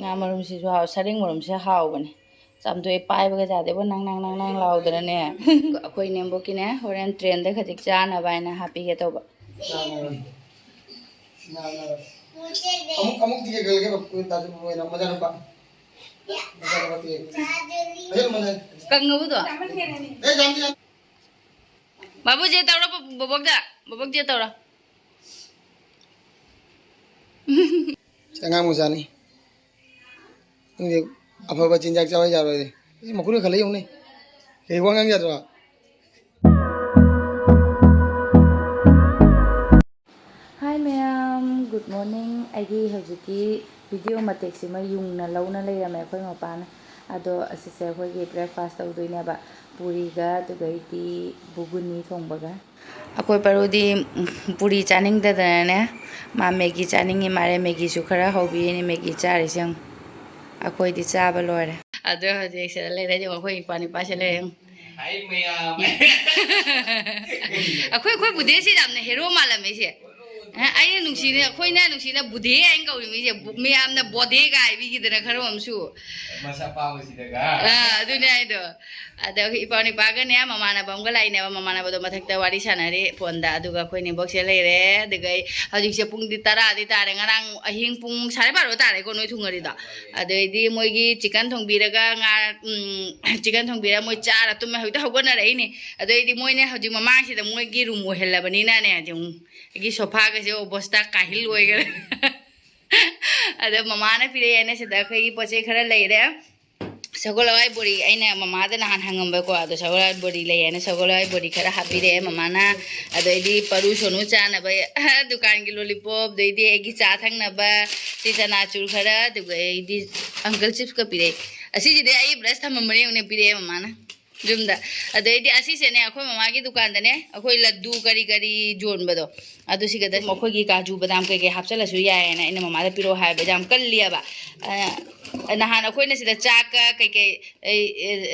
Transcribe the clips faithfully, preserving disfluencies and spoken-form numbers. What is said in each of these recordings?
ꯉꯥ ꯃꯔꯨꯝꯁꯤꯁꯨ ꯍꯥꯎ, ꯁꯔꯦꯡ ꯃꯔꯨꯝꯁꯦ ꯍꯥꯎꯕꯅꯦ꯫ ꯆꯥꯝꯊꯣꯛꯑꯦ, ꯄꯥꯏꯕꯒ ꯌꯥꯗꯦꯕꯣ, ꯅꯪ ꯅꯪ ꯅꯪ ꯅꯪ ꯂꯥꯎꯗꯅꯅꯦ꯫ ꯑꯩꯈꯣꯏ ꯅꯦꯝꯕꯣꯛꯀꯤꯅꯦ, ꯍꯣꯔꯦꯟ ꯇ꯭ꯔꯦꯟꯗ ꯈꯖꯤꯛ ꯆꯥꯅꯕ ꯍꯥꯏꯅ ꯍꯥꯞꯄꯤꯒꯦ ꯇꯧꯕ꯫ ꯑꯃꯨꯛ, ꯑꯃꯨꯛ ꯊꯤꯒꯠꯂꯒꯦ, ꯃꯆꯥꯅꯨꯄꯥ꯫ ꯃꯆꯥꯅꯨꯄꯥ ꯊꯤꯒꯠꯂꯒꯦ꯫ ꯀꯪꯉꯕꯗꯣ? ꯑꯦ, ꯌꯥꯝꯗꯤ ꯌꯥꯝ-, ꯕꯥꯕꯨ ꯆꯦ ꯇꯧꯔꯣ, ꯕꯣꯕꯣꯛꯇ꯫ ꯕꯣꯕꯣꯛ ꯆꯦ ꯇꯧꯔꯣ꯫ ꯑꯉꯥꯡ ꯃꯆꯥꯅꯤ꯫ ꯅꯪꯗꯤ ꯑꯐꯕ ꯆꯤꯟꯖꯥꯛ ꯆꯥꯕ ꯌꯥꯔꯣꯏ꯫ ꯁꯤ ꯃꯈꯨꯠꯅ ꯈꯜꯂ ꯌꯦꯡꯉꯨꯅꯦ꯫ ꯀꯩ ꯋꯥ ꯉꯥꯡ ꯌꯥꯗ꯭ꯔꯣ? Hi ꯃꯌꯥꯝ, good morning꯫ ꯑꯩꯒꯤ ꯍꯧꯖꯤꯛꯀꯤ video ꯃꯇꯦꯛꯁꯤꯃ ꯌꯨꯡꯅ ꯂꯧꯅ ꯂꯩꯔꯝꯃꯦ ꯑꯩꯈꯣꯏ ꯃꯄꯥꯅ꯫ ꯑꯗꯣ ꯑꯁꯤꯁꯦ ꯑꯩꯈꯣꯏꯒꯤ breakfast ꯇꯧꯗꯣꯏꯅꯦꯕ꯫ ꯄꯨꯔꯤꯒ ꯑꯗꯨꯒꯩꯗꯤ ꯕꯨꯒꯨꯅꯤ ꯊꯣꯡꯕꯒ꯫ ꯑꯩꯈꯣꯏ ꯄꯔꯨꯗꯤ, ꯎꯝ, ꯄꯨꯔꯤ ꯆꯥꯅꯤꯡꯗꯗꯅꯅꯦ, ꯃꯥ ꯃꯦꯒꯤ ꯆꯥꯅꯤꯡꯉꯤ ꯃꯥꯜꯂꯦ꯫ ꯃꯦꯒꯤꯁꯨ ꯈꯔ ꯍꯧꯕꯤꯔꯤꯅꯤ, ꯃꯦꯒꯤ ꯆꯥꯔꯤꯁꯦ ꯌꯦꯡꯉꯨ꯫ ꯑꯩꯈꯣꯏꯗꯤ ꯆꯥꯕ ꯂꯣꯏꯔꯦ꯫ ꯑꯗꯣ ꯍꯧꯖꯤꯛ ꯁꯤꯗ ꯂꯩꯔꯦ, ꯌꯦꯡꯉꯨ, ꯑꯩꯈꯣꯏ ꯏꯄ꯭ꯋꯥ ꯅꯤꯄꯥꯁꯦ ꯂꯩꯔꯦ, ꯌꯦꯡꯉꯨ꯫ ꯍꯥꯏ ꯃꯌꯥꯝ꯫ ꯑꯩꯈꯣꯏ, ꯑꯩꯈꯣꯏ ꯕꯨꯙꯦꯁꯤ ꯌꯥꯝꯅ hero ꯃꯥꯜꯂꯝꯃꯦ ꯁꯦ꯫ ꯑ, ꯑꯩꯅ ꯅꯨꯡꯁꯤꯅ, ꯑꯩꯈꯣꯏꯅ ꯅꯨꯡꯁꯤꯅ ꯕꯨꯙꯦ ꯍꯥꯏꯅ ꯀꯧꯔꯤ ꯃꯤꯁꯦ, ꯕꯨ-, ꯃꯌꯥꯝꯅ ꯕꯣꯙꯦꯒ ꯍꯥꯏꯕꯤꯈꯤꯗꯅ ꯈꯔ ꯑꯃꯁꯨ꯫ ꯃꯁꯛ ꯄꯥꯕꯁꯤꯗꯒ꯫ ꯑ, ꯑꯗꯨꯅꯦ ꯍꯥꯏꯗꯣ꯫ ꯑꯗ ꯑꯩꯈꯣꯏ ꯏꯄꯥ ꯅꯤꯄꯥꯒꯅꯦ, ꯃꯃꯥꯟꯅꯕ ꯑꯃꯒ ꯂꯥꯛꯏꯅꯦꯕ, ꯃꯃꯥꯟꯅꯕꯗꯣ ꯃꯊꯛꯇ ꯋꯥꯔꯤ ꯁꯥꯟꯅꯔꯤ ꯐꯣꯟꯗ, ꯑꯗꯨꯒ ꯑꯩꯈꯣꯏ ꯅꯦꯝꯕꯣꯛꯁꯦ ꯂꯩꯔꯦ꯫ ꯑꯗꯨꯒ ꯑꯩ ꯍꯧꯖꯤꯛꯁꯦ ꯄꯨꯡꯗꯤ ꯇꯔꯥꯗꯤ ꯇꯥꯔꯦ, ꯉꯔꯥꯡ ꯑꯍꯤꯡ ꯄꯨꯡ ꯁꯥꯔꯦ ꯕꯥꯔꯣ ꯇꯥꯔꯦꯀꯣ ꯅꯣꯏ ꯊꯨꯡꯉꯔꯤꯗꯣ꯫ ꯑꯗꯩꯗꯤ ꯃꯣꯏꯒꯤ chicken ꯊꯣꯡꯕꯤꯔꯒ ꯉꯥ, ꯎꯝ, chicken ꯊꯣꯡꯕꯤꯔꯒ ꯃꯣꯏ ꯆꯥꯔ ꯇꯨꯝꯃꯦ, ꯍꯧꯖꯤꯛꯇ ꯍꯧꯒꯠꯅꯔꯛꯏꯅꯦ꯫ ꯑꯗꯩꯗꯤ ꯃꯣꯏꯅ ꯍꯧꯖꯤꯛ ꯃꯃꯥꯡꯁꯤꯗ ꯃꯣꯏꯒꯤ room ꯑꯣꯏꯍꯜꯂꯕꯅꯤꯅꯅꯦ, ꯑꯗꯨꯝ ꯑꯩꯒꯤ sofaꯒꯁꯦ ꯑꯣꯕꯣꯁꯇꯥ ꯀꯥꯍꯤꯜ ꯑꯣꯏꯈꯔꯦ꯫ ꯑꯗ ꯃꯃꯥꯅ ꯄꯤꯔꯛꯑꯦ ꯍꯥꯏꯅ ꯁꯤꯗ ꯑꯩꯈꯣꯏꯒꯤ ꯄꯣꯠ ꯆꯩ ꯈꯔ ꯂꯩꯔꯦ꯫ ꯁꯒꯣꯜ ꯍꯋꯥꯏ ꯕꯣꯔꯤ ꯑꯩꯅ ꯃꯃꯥꯗ ꯅꯍꯥꯟ ꯍꯪꯉꯝꯕꯀꯣ, ꯑꯗꯣ ꯁꯒꯣꯜ ꯍꯋꯥꯏ ꯕꯣꯔꯤ ꯂꯩ ꯍꯥꯏꯅ ꯁꯒꯣꯜ ꯍꯋꯥꯏ ꯕꯣꯔꯤ ꯈꯔ ꯍꯥꯞꯄꯤꯔꯛꯑꯦ ꯃꯃꯥꯅ꯫ ꯑꯗꯩꯗꯤ ꯄꯔꯨ ꯁꯣꯅꯨ ꯆꯥꯅꯕ ꯗꯨꯀꯥꯟꯒꯤ lollipop, ꯑꯗꯩꯗꯤ ꯑꯩꯒꯤ ꯆꯥ ꯊꯛꯅꯕ ꯆꯦ ꯆꯅꯥꯆꯨꯔ ꯈꯔ, ꯑꯗꯨꯒ ꯑꯩꯗꯤ uncle chipsꯀ ꯄꯤꯔꯛꯑꯦ꯫ ꯑꯁꯤꯁꯤꯗꯤ ꯑꯩ brush ꯊꯝꯃꯝꯕꯅꯦ, ꯌꯦꯡꯉꯨꯅꯦ, ꯄꯤꯔꯛꯑꯦ ꯃꯃꯥꯅ꯫ ꯌꯨꯝꯗ꯫ ꯑꯗꯩꯗꯤ ꯑꯁꯤꯁꯦꯅꯦ, ꯑꯩꯈꯣꯏ ꯃꯃꯥꯒꯤ ꯗꯨꯀꯥꯟꯗꯅꯦ, ꯑꯩꯈꯣꯏ ꯂꯗꯨ ꯀꯔꯤ ꯀꯔꯤ ꯌꯣꯟꯕꯗꯣ, ꯑꯗꯨ ꯁꯤꯒꯗ ꯃꯈꯣꯏꯒꯤ ꯀꯥꯖꯨ ꯕꯗꯥꯝ ꯀꯩꯀꯩ ꯍꯥꯞꯆꯜꯂꯁꯨ ꯌꯥꯏꯌꯦꯅ ꯑꯩꯅ ꯃꯃꯥꯗ ꯄꯤꯔꯛꯑꯣ ꯍꯥꯏꯕ, ꯌꯥꯝ ꯀꯜꯂꯤꯑꯕ꯫ ꯑ, ꯅꯍꯥꯟ ꯑꯩꯈꯣꯏꯅ ꯁꯤꯗ ꯆꯥꯛꯀ ꯀꯩꯀꯩ, ꯑꯩ,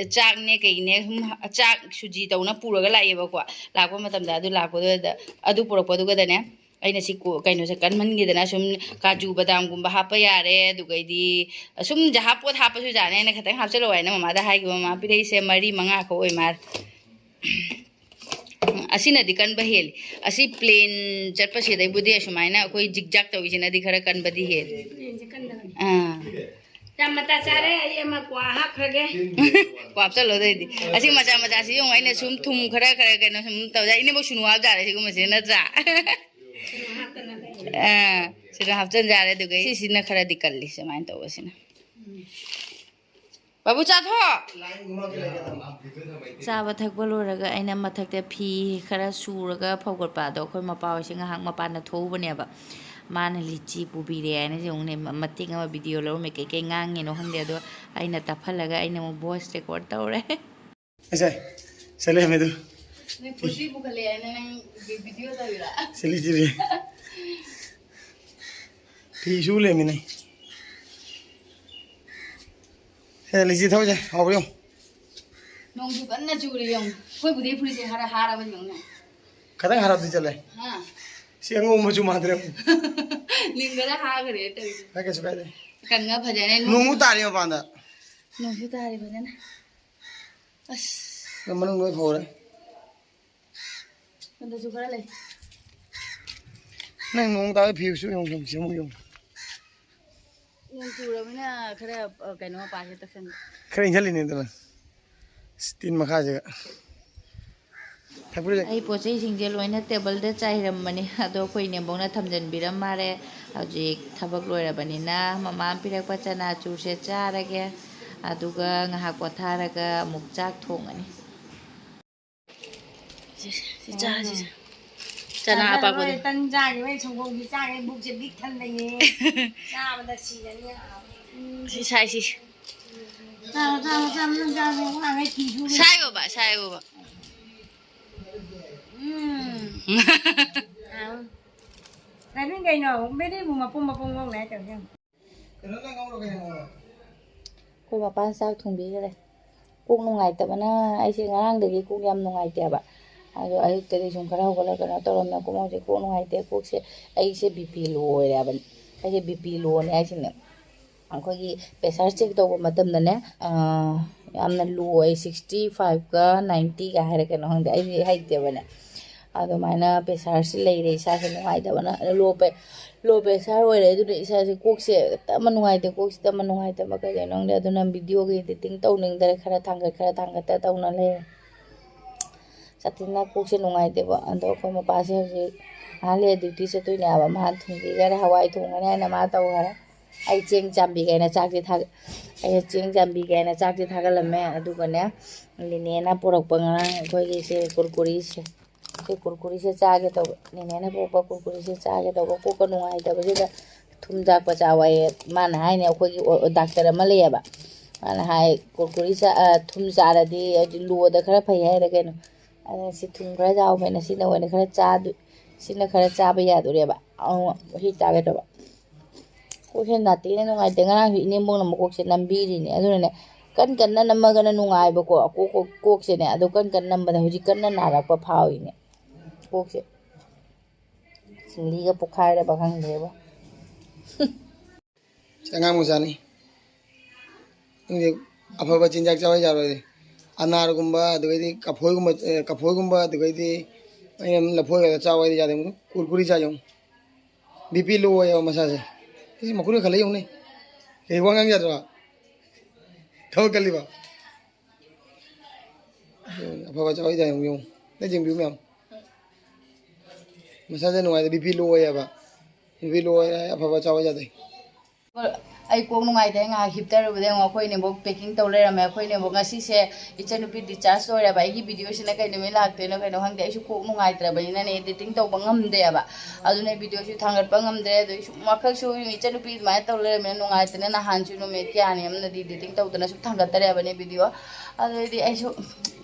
ꯑꯦ, ꯆꯥꯛꯅꯦ ꯀꯩꯅꯦ, ꯁꯨꯝ ꯆꯥꯛ ꯁꯨꯖꯤ ꯇꯧꯅ ꯄꯨꯔꯒ ꯂꯥꯛꯑꯦꯕꯀꯣ꯫ ꯂꯥꯛꯄ ꯃꯇꯝꯗ ꯑꯗꯨ ꯂꯥꯛꯄꯗꯨꯗ, ꯑꯗꯨ ꯄꯨꯔꯛꯄꯗꯨꯒꯗꯅꯦ, ꯑꯩꯅ ꯁꯤ ꯀꯣ-, ꯀꯩꯅꯣꯁꯦ ꯀꯟꯃꯟꯈꯤꯗꯅ ꯁꯨꯝ ꯀꯥꯖꯨ ꯕꯗꯥꯝꯒꯨꯝꯕ ꯍꯥꯞꯄ ꯌꯥꯔꯦ, ꯑꯗꯨꯒꯩꯗꯤ ꯁꯨꯝ ꯖꯍꯥ ꯄꯣꯠ ꯍꯥꯞꯄꯁꯨ ꯌꯥꯅꯤ꯫ ꯑꯩꯅ ꯈꯤꯇꯪ ꯍꯥꯞꯆꯜꯂꯣ ꯍꯥꯏꯅ ꯃꯃꯥꯗ ꯍꯥꯏꯈꯤꯕ, ꯃꯃꯥ ꯄꯤꯔꯛꯏꯁꯦ ꯃꯔꯤ ꯃꯉꯥ ꯈꯛ ꯑꯣꯏ ꯃꯥꯜꯂꯦ꯫ ꯑꯁꯤꯅꯗꯤ ꯀꯟꯕ ꯍꯦꯜꯂꯤ꯫ ꯑꯁꯤ ꯄ꯭ꯂꯦꯟ ꯆꯠꯄꯁꯤꯗꯩꯕꯨꯗꯤ ꯑꯁꯨꯃꯥꯏꯅ ꯑꯩꯈꯣꯏ ꯖꯤꯛꯖꯥꯛ ꯇꯧꯔꯤꯁꯤꯅꯗꯤ ꯈꯔ ꯀꯟꯕꯗꯤ ꯍꯦꯜꯂꯤ꯫ ꯄ꯭ꯂꯦꯟꯁꯦ ꯀꯟꯗꯕꯅꯤ꯫ ꯑꯥ꯫ ꯌꯥꯝ ꯃꯇꯥ ꯆꯥꯔꯦ, ꯑꯩ ꯑꯃ ꯀ꯭ꯋꯥ ꯍꯥꯞꯈ꯭ꯔꯒꯦ꯫ ꯀ꯭ꯋꯥ ꯍꯥꯞꯆꯜꯂꯣ ꯑꯗꯩꯗꯤ꯫ ꯑꯁꯤ ꯃꯆꯥ ꯃꯆꯥꯁꯤ ꯌꯦꯡꯉꯨ, ꯑꯩꯅ ꯁꯨꯝ ꯊꯨꯝ ꯈꯔ ꯈꯔ ꯀꯩꯅꯣ ꯁꯨꯝ ꯇꯧꯖ-, ꯏꯅꯦꯕꯧ ꯁꯨꯅꯨ ꯍꯥꯞ ꯌꯥꯔꯦ ꯁꯤꯒꯨꯝꯕꯁꯦ, ꯅꯠꯇ꯭ꯔꯥ? ꯑꯥ, ꯁꯤꯗ ꯍꯥꯞꯆꯟ ꯌꯥꯔꯦ꯫ ꯑꯗꯨꯒ ꯁꯤꯁꯤꯅ ꯈꯔꯗꯤ ꯀꯜꯂꯤ ꯁꯨꯃꯥꯏꯅ ꯇꯧꯕꯁꯤꯅ꯫ ꯕꯥꯕꯨ, ꯆꯥꯊꯣꯛ꯫ ꯆꯥꯕ ꯊꯛꯄ ꯂꯣꯏꯔꯒ ꯑꯩꯅ ꯃꯊꯛꯇ ꯐꯤ ꯈꯔ ꯁꯨꯔꯒ ꯐꯧꯒꯠꯄ ꯑꯗꯣ, ꯑꯩꯈꯣꯏ ꯃꯄꯥ ꯍꯣꯏꯁꯦ ꯉꯥꯏꯍꯥꯛ ꯃꯄꯥꯟꯗ ꯊꯣꯛꯎꯕꯅꯦꯕ꯫ ꯃꯥꯅ ꯂꯤꯆꯤ ꯄꯨꯕꯤꯔꯦ ꯍꯥꯏꯅ ꯌꯦꯡꯉꯨꯅꯦ, ꯃ-, ꯃꯇꯦꯛ ꯑꯃ ꯚꯤꯗꯤꯑꯣ ꯂꯧꯔꯝꯃꯦ꯫ ꯀꯩꯀꯩ ꯉꯥꯡꯉꯤꯅꯣ ꯈꯪꯗꯦ, ꯑꯗꯣ ꯑꯩꯅ ꯇꯞꯍꯜꯂꯒ ꯑꯩꯅ ꯑꯃꯨꯛ ꯚꯣꯏꯁ ꯔꯦꯀꯣꯔꯠ ꯇꯧꯔꯦ꯫ ꯉꯁꯥꯏ ꯆꯠꯂꯦ ꯃꯦꯗꯨ꯫ ꯅꯣꯏ ꯄꯨꯟꯁꯤ ꯄꯨꯈꯠꯂꯦ ꯍꯥꯏꯅ ꯅꯪ ꯚꯤꯗꯤꯑꯣ ꯇꯧꯔꯤꯔꯥ? ꯆꯠꯂꯤ, ꯆꯠꯂꯤ꯫ ꯐꯤ ꯁꯨ ꯂꯩꯔꯝꯃꯤꯅꯦ꯫ ꯁꯦ, ꯂꯤꯆꯤ ꯊꯧꯁꯦ, ꯍꯥꯎꯕ꯭ꯔꯥ ꯌꯦꯡꯉꯨ꯫ ꯅꯣꯡꯁꯨ ꯀꯟꯅ ꯆꯨꯔꯤ ꯌꯦꯡꯉꯨ꯫ ꯑꯩꯈꯣꯏ ꯕꯨꯗꯤ ꯐꯨꯔꯤꯠꯁꯦ ꯍꯥꯔ-, ꯍꯥꯔꯕꯅꯤ ꯌꯦꯡꯉꯨꯅꯦ꯫ ꯈꯤꯇꯪ ꯍꯥꯔꯞꯇꯤ ꯆꯠꯂꯦ꯫ ꯍꯥ? ꯁꯤ ꯑꯉꯧꯕ ꯃꯆꯨ ꯃꯥꯟꯗ꯭ꯔꯦ꯫ ꯂꯤꯟꯒꯔ ꯍꯥꯒꯔꯦ ꯇꯧꯔꯤꯁꯦ꯫ ꯍꯥꯏ, ꯀꯩꯁꯨ ꯀꯥꯏꯗꯦ꯫ ꯀꯪꯉ ꯐꯖꯅ ꯅꯣꯡ-, ꯅꯣꯡꯃꯨꯛ ꯇꯥꯔꯤ ꯃꯄꯥꯟꯗ꯫ ꯅꯣꯡꯁꯨ ꯇꯥꯔꯤ ꯐꯖꯅ꯫ ꯑꯁ꯫ ꯅꯪ ꯃꯅꯨꯡ ꯂꯣꯏ ꯐꯧꯔꯦ꯫ ꯑꯗꯨꯁꯨ ꯈꯔ ꯂꯩ꯫ ꯅꯪ ꯅꯣꯡ ꯇꯥꯕ ꯐꯤꯁꯨ ꯌꯦꯡꯉꯨ, ꯌꯦꯡꯉꯨ, ꯌꯦꯡꯉꯨ꯫ ꯅꯣꯡ ꯆꯨꯔꯕꯅꯤꯅ ꯈꯔ, ꯑ, ꯀꯩꯅꯣ ꯃꯄꯥꯁꯦ ꯇꯛꯁꯟꯒꯦ꯫ ꯈꯔ ꯏꯪꯍꯜꯂꯤꯅꯦ ꯑꯗꯨꯅ꯫ ꯇꯤꯟ ꯃꯈꯥꯁꯤꯒ꯫ ꯊꯛꯄꯤꯔꯨꯁꯦ꯫ ꯑꯩ ꯄꯣꯠ ꯆꯩꯁꯤꯡꯁꯦ ꯂꯣꯏꯅ ꯇꯦꯕꯜꯗ ꯆꯥꯏꯔꯝꯕꯅꯤ, ꯑꯗꯣ ꯑꯩꯈꯣꯏ ꯏꯅꯦꯝꯕꯣꯛꯅ ꯊꯝꯖꯤꯟꯕꯤꯔꯝ ꯃꯥꯜꯂꯦ꯫ ꯍꯧꯖꯤꯛ ꯊꯕꯛ ꯂꯣꯏꯔꯕꯅꯤꯅ ꯃꯃꯥꯅ ꯄꯤꯔꯛꯄ ꯆꯅꯥ ꯆꯨꯔꯁꯦ ꯆꯥꯔꯒꯦ, ꯑꯗꯨꯒ ꯉꯥꯏꯍꯥꯛ ꯄꯣꯊꯥꯔꯒ ꯑꯃꯨꯛ ꯆꯥꯛ ꯊꯣꯡꯉꯅꯤ꯫ ꯁꯤ, ꯁꯤ ꯆꯥꯁꯤ꯫ ꯆꯅꯥ ꯑꯄꯥꯛꯄꯗꯣ꯫ ꯇꯟ ꯆꯥꯈꯤꯕꯩ ꯁꯪꯒꯣꯝꯒꯤ ꯆꯥꯈꯤꯕꯩ ꯕꯨꯛꯁꯦ ꯕꯤꯛ ꯊꯟ ꯂꯩꯌꯦ꯫ ꯆꯥꯕꯗ ꯁꯤꯔꯅꯤ꯫ ꯎꯝ꯫ ꯁꯤ ꯁꯥꯏ, ꯁꯤ꯫ ꯆꯥꯔꯣ, ꯆꯥꯔꯣ, ꯆꯥꯔꯣ, ꯅꯪ ꯆꯥꯔꯣ, ꯋꯥꯉꯩ ꯐꯤ ꯁꯨꯔꯣ꯫ ꯁꯥꯏꯌꯣꯕ, ꯁꯥꯏꯌꯣꯕ꯫ ꯎꯝ꯫ ꯍꯥꯎ꯫ ꯀꯩꯅꯣ, ꯀꯩꯅꯣ, ꯕꯦꯔꯤꯕꯨ ꯃꯄꯨꯝ ꯃꯄꯨꯝ ꯉꯧꯅꯦ ꯍꯥꯏ ꯇꯧꯔꯤꯁꯦ ꯌꯦꯡꯉꯣ꯫ ꯑꯩꯈꯣꯏ ꯃꯄꯥꯅ ꯆꯥꯛ ꯊꯣꯡꯕꯤꯈ꯭ꯔꯦ꯫ ꯀꯣꯛ ꯅꯨꯡꯉꯥꯏꯇꯕꯅ ꯑꯩꯁꯦ ꯉꯔꯥꯡꯗꯒꯤ ꯀꯣꯛ ꯌꯥꯝ ꯅꯨꯡꯉꯥꯏꯇꯦꯕ꯫ ꯑꯗꯣ ꯑꯌꯨꯛꯇꯗꯤ ꯁꯨꯝ ꯈꯔ ꯍꯧꯒꯠꯂꯒ ꯀꯩꯅꯣ ꯇꯧꯔꯝꯃꯦ꯫ ꯀꯣꯛ ꯉꯥꯎꯁꯦ, ꯀꯣꯛ ꯅꯨꯡꯉꯥꯏꯇꯦ, ꯀꯣꯛꯁꯦ, ꯑꯩꯁꯦ ꯕꯤ ꯄꯤ ꯂꯣ ꯑꯣꯏꯔꯦ ꯍꯥꯏꯕꯅꯤ꯫ ꯑꯩꯁꯦ ꯕꯤ ꯄꯤ ꯂꯣꯅꯦ ꯍꯥꯏꯁꯤꯅꯦ, ꯑꯩꯈꯣꯏꯒꯤ ꯄ꯭ꯔꯦꯁꯔ ꯆꯦꯛ ꯇꯧꯕ ꯃꯇꯝꯗꯅꯦ, ꯌꯥꯝꯅ ꯂꯣ ꯑꯣꯏ, ꯁꯤꯛꯁꯇꯤ ꯐꯥꯏꯚꯀ ꯅꯥꯏꯟꯇꯤꯒ ꯍꯥꯏꯔ ꯀꯩꯅꯣ ꯈꯪꯗꯦ, ꯑꯩꯗꯤ ꯍꯩꯇꯦꯕꯅꯦ꯫ ꯑꯗꯨꯃꯥꯏꯅ ꯄ꯭ꯔꯦꯁꯔꯁꯤ ꯂꯩꯔꯦ, ꯏꯁꯥꯁꯦ ꯅꯨꯡꯉꯥꯏꯇꯕꯅ꯫ ꯂꯣ ꯄ꯭ꯔꯦ-, ꯂꯣ ꯄ꯭ꯔꯦꯁꯔ ꯑꯣꯏꯔꯦ꯫ ꯑꯗꯨꯅ ꯏꯁꯥꯁꯦ, ꯀꯣꯛꯁꯦ ꯇꯞꯅ ꯅꯨꯡꯉꯥꯏꯇꯦ, ꯀꯣꯛꯁꯦ ꯇꯞꯅ ꯅꯨꯡꯉꯥꯏꯇꯕ ꯀꯩꯗꯧꯅꯣ ꯈꯪꯗꯦ꯫ ꯑꯗꯨꯅ ꯚꯤꯗꯤꯑꯣꯒ ꯏꯗꯤꯇꯤꯡ ꯇꯧꯅꯤꯡꯗꯔꯦ, ꯈꯔ ꯊꯥꯡꯒꯠ ꯈꯔ ꯊꯥꯡꯒꯠꯇ ꯇꯧꯅ ꯂꯩꯔꯦ꯫ ꯁꯥꯊꯤꯅ ꯀꯣꯛꯁꯦ ꯅꯨꯡꯉꯥꯏꯇꯦꯕ꯫ ꯑꯗꯣ ꯑꯩꯈꯣꯏ ꯃꯄꯥꯁꯦ ꯍꯧꯖꯤꯛ ꯉꯥꯏꯍꯥꯛ ꯂꯩꯔ ꯗ꯭ꯌꯨꯇꯤ ꯆꯠꯇꯣꯏꯅꯦ ꯍꯥꯏꯕ꯫ ꯃꯥ ꯊꯣꯡꯕꯤꯈꯔꯦ, ꯍꯋꯥꯏ ꯊꯣꯡꯒꯅꯤ ꯍꯥꯏꯅ ꯃꯥ ꯇꯧꯈꯔꯦ꯫ ꯑꯩ ꯆꯦꯡ ꯆꯥꯝꯕꯤꯒꯦꯅ ꯆꯥꯛꯁꯦ ꯊꯥꯒ-, ꯑꯩꯅ ꯆꯦꯡ ꯆꯥꯝꯕꯤꯒꯦꯅ ꯆꯥꯛꯁꯦ ꯊꯥꯒꯠꯂꯝꯃꯦ꯫ ꯑꯗꯨꯒꯅꯦ, ꯅꯦꯅꯦꯅ ꯄꯨꯔꯛꯄ ꯉꯔꯥꯡ ꯑꯩꯈꯣꯏꯒꯤ ꯁꯦ ꯀꯨꯔꯀꯨꯔꯤꯁꯦ, ꯁꯤ ꯀꯨꯔꯀꯨꯔꯤꯁꯦ ꯆꯥꯒꯦ ꯇꯧꯕ꯫ ꯅꯦꯅꯦꯅ ꯄꯨꯔꯛꯄ ꯀꯨꯔꯀꯨꯔꯤꯁꯦ ꯆꯥꯒꯦ ꯇꯧꯕ꯫ ꯀꯣꯛꯀ ꯅꯨꯡꯉꯥꯏꯇꯕꯁꯤꯗ ꯊꯨꯝ ꯆꯥꯛꯄ ꯆꯥꯎ ꯍꯥꯏꯌꯦ꯫ ꯃꯥꯅ ꯍꯥꯏꯅꯦ, ꯑꯩꯈꯣꯏꯒꯤ ꯑꯣ-, ꯗꯥꯛꯇꯔ ꯑꯃ ꯂꯩꯌꯦꯕ, ꯃꯥꯅ ꯍꯥꯏ, ꯀꯨꯔꯀꯨꯔꯤ ꯆꯥ-, ꯑ, ꯊꯨꯝ ꯆꯥꯔꯗꯤ ꯍꯥꯏꯗꯤ ꯂꯣꯗ ꯈꯔ ꯐꯩ ꯍꯥꯏꯔ ꯀꯩꯅꯣ꯫ ꯑꯗꯨꯅ ꯁꯤ ꯊꯨꯝ ꯈꯔ ꯌꯥꯎꯕꯅ ꯁꯤꯅ ꯑꯣꯏꯅ ꯈꯔ ꯆꯥꯗꯣ-, ꯁꯤꯅ ꯈꯔ ꯆꯥꯕ ꯌꯥꯗꯣꯔꯦꯕ꯫ ꯑꯃꯨꯛ ꯍꯤ ꯆꯥꯒꯦ ꯇꯧꯕ꯫ ꯀꯣꯛꯁꯦ ꯅꯥꯇꯦꯅ ꯅꯨꯡꯉꯥꯏꯇꯦ꯫ ꯉꯔꯥꯡꯁꯨ ꯏꯅꯦꯝꯕꯣꯛꯅ ꯃꯀꯣꯛꯁꯦ ꯅꯝꯕꯤꯔꯤꯅꯦ꯫ ꯑꯗꯨꯅꯅꯦ, ꯀꯟ ꯀꯟꯅ ꯅꯝꯃꯒꯅ ꯅꯨꯡꯉꯥꯏꯕꯀꯣ, ꯀꯣꯛ, ꯀꯣꯛ, ꯀꯣꯛꯁꯦꯅꯦ꯫ ꯑꯗꯣ ꯀꯟ ꯀꯟꯅ ꯅꯝꯕꯗ ꯍꯧꯖꯤꯛ ꯀꯟꯅ ꯅꯥꯔꯛꯄ ꯐꯥꯎꯏꯅꯦ ꯀꯣꯛꯁꯦ꯫ ꯁꯤꯡꯂꯤꯒ ꯄꯣꯛꯈꯥꯏꯔꯕ ꯈꯪꯗ꯭ꯔꯦꯕꯣ꯫ ꯑꯉꯥꯡ ꯃꯆꯥꯅꯤ꯫ ꯅꯪꯗꯤ ꯑꯐꯕ ꯆꯤꯟꯖꯥꯛ ꯆꯥꯕ ꯌꯥꯔꯣꯏ꯫ ꯑꯅꯥꯔꯒꯨꯝꯕ, ꯑꯗꯨꯗꯩꯗꯤ ꯀꯐꯣꯏꯒꯨꯝꯕ, ꯑꯦ, ꯀꯐꯣꯏꯒꯨꯝꯕ, ꯑꯗꯨꯗꯩꯗꯤ ꯑꯩꯅ ꯂꯐꯣꯏꯒꯗꯣ ꯆꯥꯎ ꯍꯥꯏꯗꯤ ꯌꯥꯗꯦ꯫ ꯀꯨꯔꯀꯨꯔꯤ ꯆꯥ ꯌꯦꯡꯉꯨ꯫ ꯕꯤ ꯄꯤ ꯂꯣ ꯑꯣꯏꯌꯦꯕ ꯃꯁꯥꯁꯦ꯫ ꯁꯤꯁꯤ ꯃꯈꯨꯠꯅ ꯈꯜꯂ ꯌꯦꯡꯉꯨꯅꯦ꯫ ꯀꯩ ꯋꯥ ꯉꯥꯡ ꯌꯥꯗ꯭ꯔꯣ? ꯊꯕꯛ ꯀꯜꯂꯤꯕ? ꯑꯐꯕ ꯆꯥꯎ ꯍꯥꯏꯗꯤ ꯌꯦꯡꯉꯨ, ꯌꯦꯡꯉꯨ꯫ ꯅꯪ ꯌꯦꯡꯕꯤꯌꯨ ꯃꯌꯥꯝ꯫ ꯃꯁꯥꯁꯦ ꯅꯨꯡꯉꯥꯏꯇꯦ, ꯕꯤ ꯄꯤ ꯂꯣ ꯑꯣꯏꯌꯦꯕ꯫ ꯕꯤ ꯄꯤ ꯂꯣ ꯑꯣꯏꯔꯦ, ꯑꯐꯕ ꯆꯥꯎ ꯌꯥꯗꯦ꯫ ꯑꯩ ꯀꯣꯛ ꯅꯨꯡꯉꯥꯏꯇꯦ, ꯉꯥꯏꯍꯥꯛ ꯍꯤꯞꯇꯔꯨꯕꯗ ꯌꯦꯡꯉꯣ, ꯑꯩꯈꯣꯏ ꯏꯅꯦꯝꯕꯣꯛ ꯄꯦꯀꯤꯡ ꯇꯧ ꯂꯩꯔꯝꯃꯦ꯫ ꯑꯩꯈꯣꯏ ꯏꯅꯦꯝꯕꯣꯛ ꯉꯁꯤꯁꯦ ꯏꯆꯟꯅꯨꯄꯤ ꯗꯤꯆꯥꯔꯖ ꯂꯣꯏꯔꯦꯕ꯫ ꯑꯩꯒꯤ ꯚꯤꯗꯤꯑꯣꯁꯤꯅ ꯀꯩ ꯅꯨꯃꯤꯠ ꯂꯥꯛꯇꯣꯏꯅꯣ ꯀꯩꯅꯣ ꯈꯪꯗꯦ꯫ ꯑꯩꯁꯨ ꯀꯣꯛ ꯅꯨꯡꯉꯥꯏꯇ꯭ꯔꯕꯅꯤꯅꯅꯦ, ꯏꯗꯤꯇꯤꯡ ꯇꯧꯕ ꯉꯝꯗꯦꯕ꯫ ꯑꯗꯨꯅ ꯚꯤꯗꯤꯑꯣꯁꯨ ꯊꯥꯡꯒꯠꯄ ꯉꯝꯗ꯭ꯔꯦ꯫ ꯑꯗꯨ ꯑꯩ ꯁꯨꯝ ꯋꯥꯈꯜꯁꯨ, ꯏꯆꯟꯅꯨꯄꯤ ꯑꯗꯨꯃꯥꯏꯅ ꯇꯧ ꯂꯩꯔꯝꯃꯦ, ꯅꯨꯡꯉꯥꯏꯇꯅ ꯅꯍꯥꯟꯁꯨ ꯅꯨꯃꯤꯠ ꯀꯌꯥꯅꯤ ꯑꯃꯅꯗꯤ ꯏꯗꯤꯇꯤꯡ ꯇꯧꯗꯅ ꯁꯨꯝ ꯊꯥꯡꯒꯠꯇꯔꯦꯕꯅꯦ ꯚꯤꯗꯤꯑꯣ꯫ ꯑꯗꯨꯗꯩꯗꯤ ꯑꯩꯁꯨ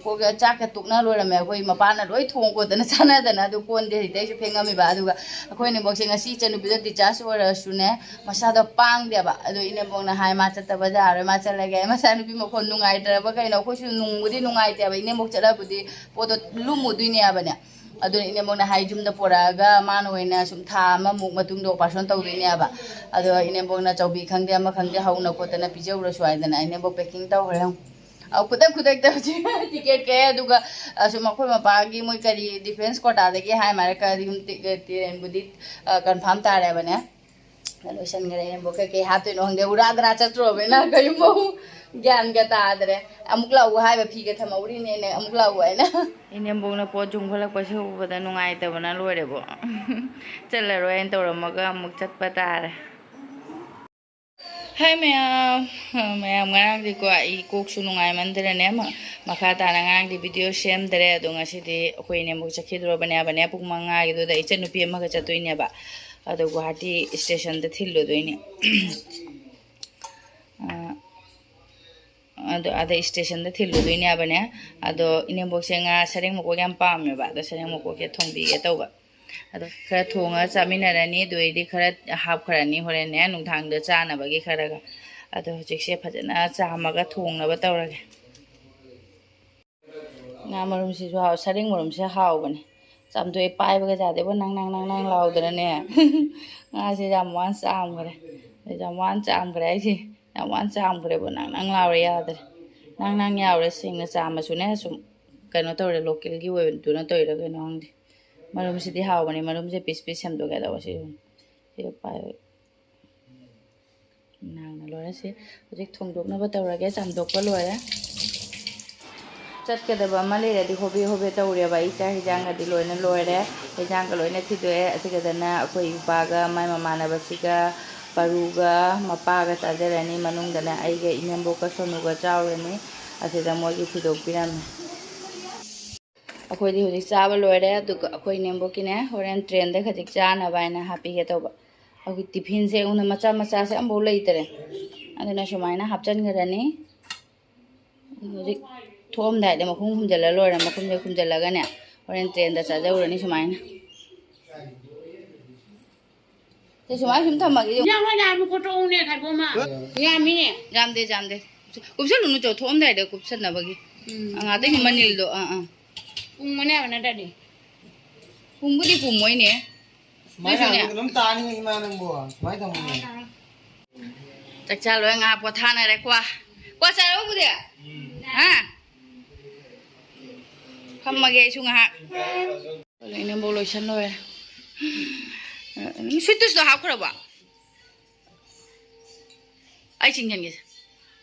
ꯀꯣꯛ ꯆꯥꯛꯀ ꯇꯣꯛꯅ ꯂꯣꯏꯔꯝꯃꯦ꯫ ꯑꯩꯈꯣꯏ ꯃꯄꯥꯅ ꯂꯣꯏ ꯊꯣꯡ ꯈꯣꯠꯇꯅ ꯆꯥꯟꯅꯗꯅ ꯑꯗꯨ ꯀꯣꯟꯗꯤ ꯍꯧꯖꯤꯛꯇꯩꯁꯨ ꯐꯦꯡꯉꯝꯃꯤꯕ꯫ ꯑꯗꯨꯒ ꯑꯩꯈꯣꯏ ꯏꯅꯦꯝꯕꯣꯛꯁꯦ ꯉꯁꯤ ꯏꯆꯟꯅꯨꯄꯤꯗꯣ discharge ꯑꯣꯏꯔꯁꯨꯅꯦ, ꯃꯁꯥꯗꯣ ꯄꯥꯡꯗꯦꯕ꯫ ꯑꯗꯣ ꯏꯅꯦꯝꯕꯣꯛꯅ ꯍꯥꯏ, "ꯃꯥ ꯆꯠꯇꯕ ꯌꯥꯔꯣꯏ, ꯃꯥ ꯆꯠꯂꯒꯦ ꯍꯥꯏ꯫" ꯃꯆꯥꯅꯨꯄꯤ ꯃꯈꯣꯟ ꯅꯨꯡꯉꯥꯏꯇ꯭ꯔꯕ ꯀꯩꯅꯣ? ꯑꯩꯈꯣꯏꯁꯨ ꯅꯨꯡꯕꯨꯗꯤ ꯅꯨꯡꯉꯥꯏꯇꯦꯕ, ꯏꯅꯦꯝꯕꯣꯛ ꯆꯠꯂꯕꯨꯗꯤ ꯄꯣꯠꯇꯣ ꯂꯨꯝꯃꯨꯗꯣꯏꯅꯦꯕꯅꯦ꯫ ꯑꯗꯨꯅ ꯏꯅꯦꯝꯕꯣꯛꯅ ꯍꯥꯏ, "ꯌꯨꯝꯗ ꯄꯣꯔꯛꯑꯒ ꯃꯥꯅ ꯑꯣꯏꯅ ꯁꯨꯝ ꯊꯥ ꯑꯃꯃꯨꯛ ꯃꯇꯨꯡꯗ operation ꯇꯧꯗꯣꯏꯅꯦꯕ꯫ ꯑꯗꯣ ꯏꯅꯦꯝꯕꯣꯛꯅ ꯆꯧꯕꯤ ꯈꯪꯗꯦ ꯑꯃ ꯈꯪꯗꯦ ꯍꯧꯅ ꯈꯣꯠꯇꯅ ꯄꯤꯖꯧꯔꯁꯨ" ꯍꯥꯏꯗꯅ ꯏꯅꯦꯝꯕꯣꯛ packing ꯇꯧꯈ꯭ꯔꯦ꯫ ꯑꯧ, ꯈꯨꯗꯛ ꯈꯨꯗꯛꯇ ꯍꯧꯖꯤꯛ ticket ꯀꯛꯑꯦ, ꯑꯗꯨꯒ ꯑꯁꯨꯝ ꯑꯩꯈꯣꯏ ꯃꯄꯥꯒꯤ ꯃꯣꯏ ꯀꯔꯤ defence quota ꯗꯒꯤ ꯍꯥꯏ ꯃꯥꯜꯂꯦ, ꯀꯔꯤ ꯌꯨꯝ ꯇꯤ-, ꯇ꯭ꯔꯦꯟꯕꯨꯗꯤ, ꯑ, confirm ꯇꯥꯔꯦꯕꯅꯦ꯫ ꯂꯣꯏꯁꯟꯈ꯭ꯔꯦ ꯏꯅꯦꯝꯕꯣꯛ꯫ ꯀꯩꯀꯩ ꯍꯥꯞꯇꯣꯏꯅꯣ ꯈꯪꯗꯦ, ꯎꯔꯥ ꯗ꯭ꯔꯥ ꯆꯠꯇ꯭ꯔꯣꯕꯅꯤꯅ ꯀꯔꯤꯝꯐꯥꯎ ꯒ꯭ꯌꯥꯟꯒ ꯇꯥꯗ꯭ꯔꯦ꯫ "ꯑꯃꯨꯛ ꯂꯥꯛꯎ ꯍꯥꯏꯕ ꯐꯤꯒ ꯊꯝꯍꯧꯔꯤꯅꯦꯅ ꯑꯃꯨꯛ ꯂꯥꯛꯎ" ꯍꯥꯏꯅ꯫ ꯏꯅꯦꯝꯕꯣꯛꯅ ꯄꯣꯠ ꯆꯨꯝꯈꯠꯂꯛꯄꯁꯦ ꯎꯕꯗ ꯅꯨꯡꯉꯥꯏꯇꯕꯅ ꯂꯣꯏꯔꯦꯕꯣ꯫ ꯆꯠꯂꯔꯣꯏ ꯍꯥꯏꯅ ꯇꯧꯔꯝꯃꯒ ꯑꯃꯨꯛ ꯆꯠꯄ ꯇꯥꯔꯦ꯫ ꯍꯥꯏ ꯃꯌꯥꯝ, ꯃꯌꯥꯝ ꯉꯔꯥꯡꯗꯤꯀꯣ ꯑꯩ ꯀꯣꯛꯁꯨ ꯅꯨꯡꯉꯥꯏꯃꯟꯗꯅꯅꯦ, ꯃ-, ꯃꯈꯥ ꯇꯥꯅ ꯉꯔꯥꯡꯗꯤ video ꯁꯦꯝꯗꯔꯦ꯫ ꯑꯗꯣ ꯉꯁꯤꯗꯤ ꯑꯩꯈꯣꯏ ꯏꯅꯦꯝꯕꯣꯛ ꯆꯠꯈꯤꯗ꯭ꯔꯣꯕꯅꯦꯕꯅꯦ, ꯄꯨꯡ ꯃꯉꯥꯒꯤꯗꯨꯗ ꯏꯆꯟꯅꯨꯄꯤ ꯑꯃꯒ ꯆꯠꯇꯣꯏꯅꯦꯕ꯫ ꯑꯗꯣ ꯒꯨꯍꯥꯇꯤ station ꯗ ꯊꯤꯜꯂꯨꯗꯣꯏꯅꯦ꯫ ꯑ, ꯑꯗꯣ ꯑꯥꯗ station ꯗ ꯊꯤꯜꯂꯨꯗꯣꯏꯅꯦꯕꯅꯦ꯫ ꯑꯗꯣ ꯏꯅꯦꯝꯕꯣꯛꯁꯦ ꯉꯥ ꯁꯔꯦꯡ ꯃꯀꯣꯛ ꯌꯥꯝ ꯄꯥꯝꯃꯦꯕ꯫ ꯑꯗꯣ ꯁꯔꯦꯡ ꯃꯀꯣꯛꯁꯦ ꯊꯣꯡꯕꯤꯒꯦ ꯇꯧꯕ꯫ ꯑꯗꯣ ꯈꯔ ꯊꯣꯡꯉꯒ ꯆꯥꯃꯤꯟꯅꯔꯅꯤ꯫ ꯑꯗꯨ ꯑꯣꯏꯔꯗꯤ ꯈꯔ ꯍꯥꯞꯈ꯭ꯔꯅꯤ ꯍꯣꯔꯦꯟꯅꯦ ꯅꯨꯡꯗꯥꯡꯗ ꯆꯥꯅꯕꯒꯤ ꯈꯔꯒ꯫ ꯑꯗꯣ ꯍꯧꯖꯤꯛꯁꯦ ꯐꯖꯅ ꯆꯥꯝꯃꯒ ꯊꯣꯡꯅꯕ ꯇꯧꯔꯒꯦ꯫ ꯉꯥ ꯃꯔꯨꯝꯁꯤꯁꯨ ꯍꯥꯎ-, ꯁꯔꯦꯡ ꯃꯔꯨꯝꯁꯦ ꯍꯥꯎꯕꯅꯦ꯫ ꯆꯥꯝꯊꯣꯛꯑꯦ, ꯄꯥꯏꯕꯒ ꯌꯥꯗꯦꯕꯣ, ꯅꯪ ꯅꯪ ꯅꯪ ꯅꯪ ꯂꯥꯎꯗꯅꯅꯦ꯫ ꯉꯥꯁꯦ ꯌꯥꯝ ꯋꯥꯅ ꯆꯥꯝꯈ꯭ꯔꯦ꯫ ꯌꯥꯝ ꯋꯥꯅ ꯆꯥꯝꯈ꯭ꯔꯦ ꯍꯥꯏꯁꯦ꯫ ꯌꯥꯝ ꯋꯥꯅ ꯆꯥꯝꯈ꯭ꯔꯦꯕꯣ, ꯅꯪ ꯅꯪ ꯂꯥꯎꯔꯦ, ꯌꯥꯗ꯭ꯔꯦ꯫ ꯅꯪ ꯅꯪ ꯌꯥꯎꯔꯦ, ꯁꯦꯡꯅ ꯆꯥꯝꯃꯁꯨꯅꯦ ꯁꯨꯝ ꯀꯩꯅꯣ ꯇꯧꯔꯦ, local ꯒꯤ ꯑꯣꯏꯕꯗꯨꯅ ꯇꯧꯔꯤꯔꯥ ꯀꯩꯅꯣ ꯈꯪꯗꯦ꯫ ꯃꯔꯨꯝꯁꯤꯗꯤ ꯍꯥꯎꯕꯅꯦ, ꯃꯔꯨꯝꯁꯦ piece piece ꯁꯦꯝꯗꯣꯛꯀꯦ ꯇꯧꯕ ꯁꯤ꯫ ꯁꯤ ꯄꯥꯏ-, ꯅꯥꯡꯅ ꯂꯣꯏꯔꯦ꯫ ꯁꯤ ꯍꯧꯖꯤꯛ ꯊꯣꯡꯗꯣꯛꯅꯕ ꯇꯧꯔꯒꯦ, ꯆꯥꯝꯗꯣꯛꯄ ꯂꯣꯏꯔꯦ꯫ ꯆꯠꯀꯗꯕ ꯑꯃ ꯂꯩꯔꯗꯤ ꯍꯣꯕꯦ ꯍꯣꯕꯦ ꯇꯧꯔꯦꯕ꯫ ꯑꯩ ꯆꯥꯛ ꯍꯤꯟꯖꯥꯡꯒꯗꯤ ꯂꯣꯏꯅ ꯂꯣꯏꯔꯦ, ꯍꯤꯟꯖꯥꯡꯒ ꯂꯣꯏꯅ ꯊꯤꯗꯣꯛꯑꯦ꯫ ꯑꯁꯤꯒꯗꯅ ꯑꯩꯈꯣꯏ ꯏꯄꯥꯒ ꯃꯥꯏ ꯃꯃꯥꯟꯅꯕꯁꯤꯒ ꯄꯔꯨꯒ ꯃꯄꯥꯒ ꯆꯥꯖꯔꯅꯤ꯫ ꯃꯅꯨꯡꯗꯅ ꯑꯩꯒ ꯏꯅꯦꯝꯕꯣꯛꯀ ꯁꯣꯅꯨꯒ ꯆꯥꯎꯔꯅꯤ꯫ ꯑꯁꯤꯗ ꯃꯣꯏꯒꯤ ꯊꯤꯗꯣꯛꯄꯤꯔꯝꯃꯦ꯫ ꯑꯩꯈꯣꯏꯗꯤ ꯍꯧꯖꯤꯛ ꯆꯥꯕ ꯂꯣꯏꯔꯦ, ꯑꯗꯨꯒ ꯑꯩꯈꯣꯏ ꯏꯅꯦꯝꯕꯣꯛꯀꯤꯅꯦ ꯍꯣꯔꯦꯟ train ꯗ ꯈꯖꯤꯛ ꯆꯥꯅꯕ ꯍꯥꯏꯅ ꯍꯥꯞꯄꯤꯒꯦ ꯇꯧꯕ꯫ ꯑꯩꯈꯣꯏ tiffin ꯁꯦ ꯎꯅ ꯃꯆꯥ ꯃꯆꯥꯁꯦ ꯑꯝꯐꯥꯎ ꯂꯩꯇꯔꯦ, ꯑꯗꯨꯅ ꯁꯨꯃꯥꯏꯅ ꯍꯥꯞꯆꯤꯟꯈ꯭ꯔꯅꯤ꯫ ꯍꯧꯖꯤꯛ ꯊꯣꯛꯑꯝꯗꯥꯏꯗ ꯃꯈꯨꯝ ꯈꯨꯝꯖꯤꯜꯂ ꯂꯣꯏꯔꯦ꯫ ꯃꯈꯨꯝꯁꯦ ꯈꯨꯝꯖꯤꯜꯂꯒꯅꯦ, ꯍꯣꯔꯦꯟ ꯇ꯭ꯔꯦꯟꯗ ꯆꯥꯖꯧꯔꯅꯤ ꯁꯨꯃꯥꯏꯅ꯫ ꯁꯤ ꯁꯨꯃꯥꯏꯅ ꯁꯨꯝ ꯊꯝꯃꯒꯦ꯫ ꯏꯟꯖꯥꯡ ꯍꯣꯏ ꯂꯥꯛꯑꯃꯤ ꯈꯣꯠꯇꯣꯛꯎꯅꯦ ꯈꯥꯏꯕꯣꯝꯃ꯫ ꯌꯥꯝꯃꯤꯅꯦ꯫ ꯌꯥꯝꯗꯦ, ꯌꯥꯝꯗꯦ꯫ ꯀꯨꯞꯁꯜꯂꯨꯅꯨ ꯆꯣ, ꯊꯣꯛꯑꯝꯗꯥꯏꯗ ꯀꯨꯞꯁꯟꯅꯕꯒꯤ꯫ ꯎꯝ꯫ ꯑ, ꯉꯥꯛꯇꯪꯒꯤ ꯃꯅꯤꯜꯗꯣ꯫ ꯑꯥ, ꯑꯥ꯫ ꯄꯨꯝꯃꯅꯦꯕ ꯅꯠꯇ꯭ꯔꯗꯤ꯫ ꯄꯨꯝꯕꯨꯗꯤ ꯄꯨꯝꯃꯣꯏꯅꯦ꯫ ꯁꯨꯃꯥꯏꯅ ꯑꯗꯨꯏꯁꯨꯅꯦ꯫ ꯍꯥꯡꯕꯗ ꯑꯗꯨꯝ ꯇꯥꯅꯤ ꯏꯃꯥ ꯅꯪꯕꯨ꯫ ꯁꯨꯃꯥꯏꯅ ꯊꯝꯃꯨꯅꯦ꯫ ꯆꯥꯛ ꯆꯥ ꯂꯣꯏꯔ ꯉꯥꯏꯍꯥꯛ ꯄꯣꯊꯥꯅꯔꯦꯀꯣ꯫ ꯀꯣ ꯆꯥꯔꯕꯣ ꯕꯨꯗꯤ? ꯍꯥ? ꯐꯝꯃꯒꯦ ꯑꯩꯁꯨ ꯉꯥꯏꯍꯥꯛ꯫ ꯏꯅꯦꯝꯕꯣꯛ ꯂꯣꯏꯁꯟ ꯂꯣꯏꯔꯦ꯫ ꯁ꯭ꯋꯤꯠ ꯇꯨꯁꯇꯣ ꯍꯥꯞꯈ꯭ꯔꯕꯣ? ꯑꯩ ꯆꯤꯡꯁꯤꯟꯒꯦꯁꯦ꯫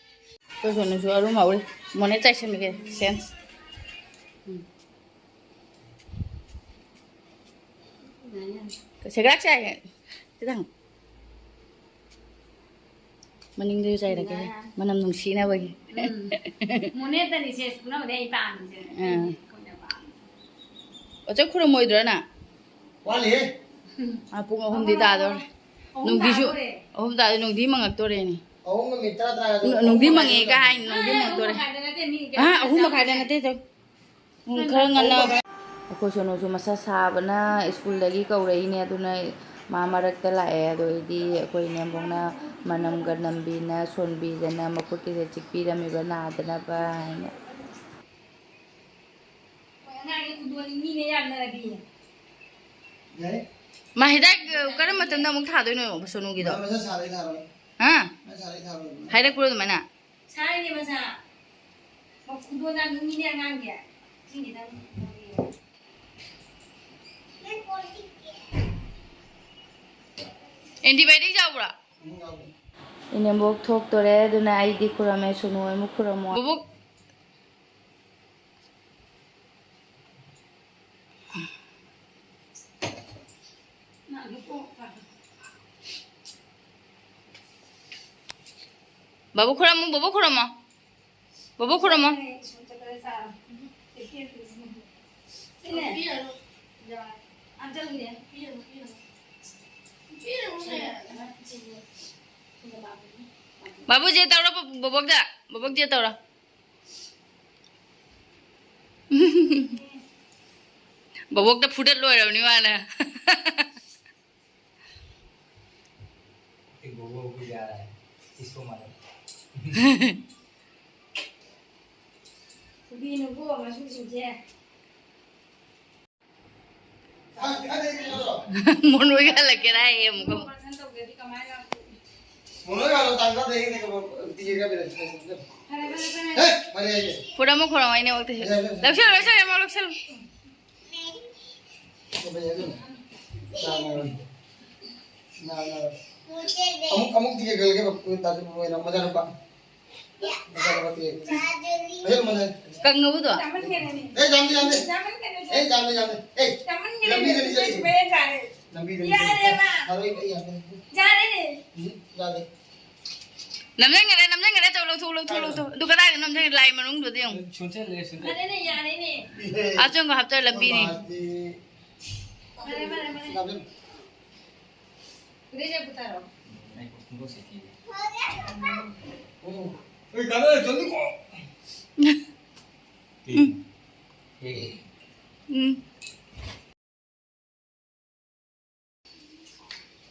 ꯑꯩꯈꯣꯏ ꯁꯣꯝꯗꯁꯨ ꯑꯔꯨꯝ ꯍꯧꯔꯤ꯫ ꯃꯣꯅꯦ ꯆꯥꯏꯁꯟꯕꯤꯒꯦ, ꯁꯦꯟꯁ꯫ ꯎꯝ꯫ ꯁꯦꯒ꯭ꯔꯥꯛ ꯆꯥꯏ꯫ ꯈꯤꯇꯪ꯫ ꯃꯅꯤꯡꯗꯁꯨ ꯆꯥꯏꯔꯛꯀꯦ꯫ ꯃꯅꯝ ꯅꯨꯡꯁꯤꯅꯕꯒꯤ꯫ ꯎꯝ꯫ ꯃꯣꯅꯦꯗꯅꯤꯁꯦ ꯁꯨꯅꯕꯗꯤ ꯑꯩ ꯄꯥꯝꯃꯤꯁꯦ꯫ ꯑꯥ꯫ ꯑꯩꯅ ꯈꯣꯏꯅ ꯄꯥꯝꯃꯤꯁꯦ꯫ ꯑꯣꯆꯧ ꯈꯨꯔꯨꯝꯃꯣꯏꯗ꯭ꯔꯣ ꯅꯪ? ꯋꯥꯠꯂꯤꯍꯦ꯫ ꯎꯝ꯫ ꯑꯥ, ꯄꯨꯡ ꯑꯍꯨꯝꯗꯤ ꯇꯥꯗꯧꯔꯦ꯫ ꯑꯍꯨꯝ ꯅꯨꯡꯗꯤꯁꯨ ꯇꯥꯗꯧꯔꯦ꯫ ꯑꯍꯨꯝ ꯇꯥꯗꯧꯔꯦ, ꯅꯨꯡꯗꯤ ꯃꯪꯉꯛꯇꯣꯔꯦꯅꯦ꯫ ꯑꯍꯨꯝꯒ ꯃꯤꯅꯤꯠ ꯇꯔꯥ ꯇꯔꯥ ꯅꯨ-, ꯅꯨꯡꯗꯤ ꯃꯪꯉꯛꯑꯦ ꯀꯥꯏ ꯍꯥꯏꯅꯤ, ꯅꯨꯡꯗꯤ ꯑꯥ, ꯑꯍꯨꯝ ꯃꯪꯉꯛꯇꯣꯔꯦ꯫ ꯃꯈꯥꯏꯗ ꯅꯠꯇꯦ, ꯃꯤ ꯑꯥ, ꯑꯍꯨꯝ ꯃꯈꯥꯏꯗ ꯅꯠꯇꯦ, ꯆꯧ꯫ ꯎꯝ, ꯈꯔ ꯉꯟꯅ꯫ ꯑꯩꯈꯣꯏ ꯁꯣꯅꯨꯁꯨ ꯃꯁꯥ ꯁꯥꯕꯅ ꯁ꯭ꯀꯨꯜꯗꯒꯤ ꯀꯧꯔꯛꯏꯅꯦ, ꯑꯗꯨꯅ ꯃꯥ ꯃꯔꯛꯇ ꯂꯥꯛꯑꯦ꯫ ꯑꯗꯨ ꯑꯣꯏꯗꯤ ꯑꯩꯈꯣꯏ ꯏꯅꯦꯝꯕꯣꯛꯅ ꯃꯅꯝꯒ ꯅꯝꯕꯤꯅ ꯁꯣꯟꯕꯤꯗꯅ ꯃꯈꯨꯠꯀꯤꯁꯦ ꯆꯤꯛꯄꯤꯔꯝꯃꯤꯕ ꯅꯥꯗꯅꯕ ꯍꯥꯏꯅ꯫ ꯃꯥ ꯍꯤꯗꯥꯛ ꯀꯔꯝꯕ ꯃꯇꯝꯗ ꯑꯃꯨꯛ ꯊꯥꯗꯣꯏꯅꯣ ꯁꯣꯅꯨꯒꯤꯗꯣ? ꯃꯥ ꯃꯁꯥ ꯁꯥꯔꯦ ꯊꯥꯔꯣꯏ꯫ ꯍꯥ? ꯃꯥ ꯁꯥꯔꯦ ꯊꯥꯔꯣꯏ꯫ ꯍꯥꯏꯔꯛꯄ꯭ꯔꯣ ꯑꯗꯨꯃꯥꯏꯅ? ꯁꯥꯔꯤꯅꯦ ꯃꯁꯥ꯫ ꯃꯈꯨꯗꯣ ꯌꯥꯝ ꯅꯣꯛꯅꯤꯡꯉꯤꯅꯦ ꯑꯉꯥꯡꯒꯤ꯫ ꯆꯤꯡꯒꯤꯗꯪ꯫ ꯑꯦꯟꯇꯤꯕꯥꯌꯣꯇꯤꯛ ꯌꯥꯎꯕ꯭ꯔꯥ? ꯏꯅꯦꯝꯕꯣꯛ ꯊꯣꯛꯇꯣꯔꯦ, ꯑꯗꯨꯅ ꯑꯩꯗꯤ ꯈꯨꯔꯝꯃꯦ, ꯁꯣꯅꯨ ꯍꯣꯏ ꯑꯃꯨꯛ ꯈꯨꯔꯝꯃꯣ꯫ ꯕꯣꯕꯣꯛ꯫ ꯕꯥꯕꯨ ꯈꯨꯔꯝꯃꯨ, ꯕꯥꯕꯨ ꯈꯨꯔꯝꯃꯣ꯫ ꯕꯥꯕꯨ ꯈꯨꯔꯝꯃꯣ꯫ ꯕꯥꯕꯨ ꯖꯦ ꯇꯧꯔꯣ, ꯕꯣꯕꯣꯛꯇ꯫ ꯕꯣꯕꯣꯛ ꯖꯦ ꯇꯧꯔꯣ꯫ ꯕꯕꯣꯛꯇ ꯐꯨꯗꯠ ꯂꯣꯏꯔꯕꯅꯤ ꯃꯥꯅ꯫ ꯏꯕꯣꯕꯣ ꯑꯩꯈꯣꯏ ꯌꯥꯔꯦ꯫ ꯏꯁꯣ ꯃꯥꯜꯂꯦ꯫ ꯐꯨꯕꯤꯅꯨꯀꯣ ꯃꯁꯨꯁꯤꯡꯁꯦ꯫ ꯃꯣꯟ ꯍꯣꯏꯒ ꯍꯜꯂꯛꯀꯦꯔꯥ ꯍꯥꯏꯌꯦ ꯑꯃꯨꯛꯀ꯫ ꯃꯣꯟ ꯍꯣꯏꯒ ꯍꯜꯂꯛ ꯇꯥꯟ ꯆꯥꯗꯦ, ꯑꯩꯒꯤꯗꯤ ꯀꯩꯅꯣ, ꯇꯤꯀꯦꯠ ꯀꯛꯄꯤꯔꯦ꯫ ꯐꯔꯦ, ꯐꯔꯦ, ꯐꯔꯦ꯫ ꯍꯦ, ꯐꯔꯦ ꯍꯥꯏꯁꯦ꯫ ꯐꯨꯔꯝꯃꯣ ꯈꯣꯔꯝꯃꯣ ꯑꯩ ꯅꯦꯠꯋꯥꯛꯇ ꯍꯦꯛ꯫ ꯌꯥꯔꯦ, ꯌꯥꯔꯦ, ꯌꯥꯔꯦ꯫ ꯂꯧꯁꯜꯂꯨ, ꯂꯧꯁꯜꯂꯨ, ꯑꯃ ꯂꯧꯁꯜꯂꯨ꯫ ꯐꯔꯦ, ꯐꯔꯦ, ꯐꯔꯦ꯫ ꯅꯥ, ꯅꯥ, ꯅꯥ, ꯅꯥ꯫ ꯑꯃꯨꯛ, ꯑꯃꯨꯛ ꯇꯤꯀꯦꯠ ꯀꯛꯂꯒꯦ, ꯇꯥꯁꯨ ꯃꯣꯏꯅ ꯃꯆꯥꯅꯨꯄꯥ꯫ ꯀꯪꯉꯕꯗꯣ? ꯑꯦ, ꯌꯥꯝꯗꯦ, ꯌꯥꯝꯗꯦ꯫ ꯑꯦ, ꯌꯥꯝꯗꯦ, ꯌꯥꯝꯗꯦ꯫ ꯑꯦ, ꯂꯝꯕꯤꯗꯅꯤ ꯆꯠꯂꯤꯁꯦ꯫ ꯂꯝꯕꯤꯗꯅꯤ ꯆꯠꯂꯤꯁꯦ꯫ ꯌꯥꯔꯦꯕ꯫ ꯐꯔꯣꯏ, ꯑꯩ ꯌꯥꯗꯦ꯫ ꯌꯥꯔꯦꯅꯦ꯫ ꯎꯝ, ꯌꯥꯗꯦ꯫ ꯅꯝꯖꯟꯒꯔꯦ, ꯅꯝꯖꯟꯒꯔꯦ, ꯇꯧ, ꯂꯧꯊꯣꯛ, ꯂꯧꯊꯣꯛ, ꯂꯧꯊꯣꯛ꯫ ꯑꯗꯨ ꯀꯗꯥꯏꯗ ꯅꯝꯖꯟꯒꯔꯦ? ꯂꯥꯏ ꯃꯅꯨꯡꯗꯨꯗ ꯌꯦꯡꯉꯨ꯫ ꯁꯨꯡꯆꯟ ꯂꯩ, ꯁꯨꯡꯆꯟ꯫ ꯐꯔꯦꯅꯦ, ꯌꯥꯔꯦꯅꯦ꯫ ꯑꯆꯪꯕ ꯍꯥꯞꯆꯔ ꯂꯝꯕꯤꯅꯤ꯫ ꯃꯥꯗꯤ꯫ ꯐꯔꯦ, ꯐꯔꯦ, ꯐꯔꯦ꯫ ꯅꯝꯖꯟ꯫ ꯏꯔꯦꯖꯔ ꯄꯨꯊꯔꯣ꯫ ꯑꯩ ꯈꯣꯡꯎꯞ ꯁꯦꯠꯀꯦ꯫ ꯎꯝ꯫ ꯑꯩ ꯀꯥꯟꯅ ꯆꯠꯂꯨꯀꯣ꯫ ꯎꯝ꯫ ꯑꯦ꯫ ꯎꯝ꯫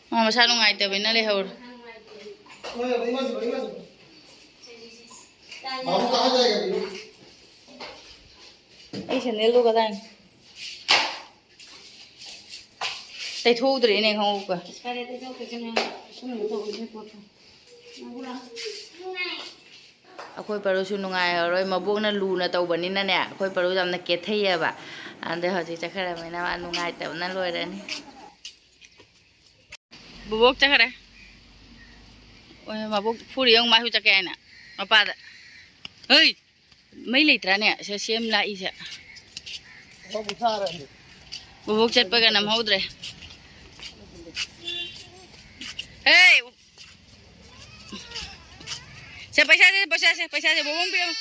ꯃꯥ ꯃꯁꯥ ꯅꯨꯡꯉꯥꯏꯇꯕꯅꯤꯅ ꯂꯩꯍꯧꯔꯦ꯫ ꯍꯣꯏ, ꯍꯣꯏ, ꯏꯃꯥꯁꯨ, ꯏꯃꯥꯁꯨ꯫ ꯃꯥꯕꯨ ꯀꯥ ꯖꯥꯏꯒꯥ ꯕꯤꯅꯨ꯫ ꯑꯩ ꯁꯦꯟꯗꯜꯗꯨ ꯀꯗꯥꯏꯅꯣ? ꯇꯩꯊꯣꯛꯎꯗ꯭ꯔꯦꯅꯦ ꯈꯣꯡꯎꯞꯀ꯫ ꯑꯁ, ꯐꯔꯦ, ꯇꯩꯊꯣꯛꯇ꯭ꯔꯁꯨ ꯅꯪ ꯁꯨꯝ ꯇꯧꯕꯁꯦ ꯄꯣꯠꯇꯣ꯫ ꯑꯩꯈꯣꯏ ꯄꯔꯨꯁꯨ ꯅꯨꯡꯉꯥꯏꯔꯔꯣꯏ, ꯃꯕꯣꯛꯅ ꯂꯨꯅ ꯇꯧꯕꯅꯤꯅꯅꯦ, ꯑꯩꯈꯣꯏ ꯄꯔꯨ ꯌꯥꯝꯅ ꯀꯦꯊꯩꯌꯦꯕ꯫ ꯑꯗꯩ ꯍꯧꯖꯤꯛ ꯆꯠꯈ꯭ꯔꯕꯅꯤꯅ ꯃꯥ ꯅꯨꯡꯉꯥꯏꯇꯕꯅ ꯂꯣꯏꯔꯅꯤ꯫ ꯕꯣꯕꯣꯛ ꯆꯠꯈ꯭ꯔꯦ꯫ ꯑꯣꯏ, ꯃꯕꯣꯛ ꯐꯨꯔꯤ ꯌꯦꯡꯉꯨ, ꯃꯥꯁꯨ ꯆꯠꯀꯦ ꯍꯥꯏꯅ꯫ ꯃꯄꯥꯗ꯫ ꯍꯩ! ꯃꯩ ꯂꯩꯇ꯭ꯔꯥꯅꯦ? ꯁꯦ, ꯁꯦꯝ ꯂꯥꯛꯏꯁꯦ꯫ ꯕꯣꯕꯣꯛ ꯆꯠꯄꯒ ꯅꯝꯍꯧꯗ꯭ꯔꯦ꯫ ꯍꯦ! ꯁꯦ, ꯄꯩꯁꯥꯁꯦ, ꯄꯩꯁꯥꯁꯦ, ꯄꯩꯁꯥꯁꯦ, ꯕꯣꯕꯣꯛ ꯄꯤꯔꯝꯃꯨ꯫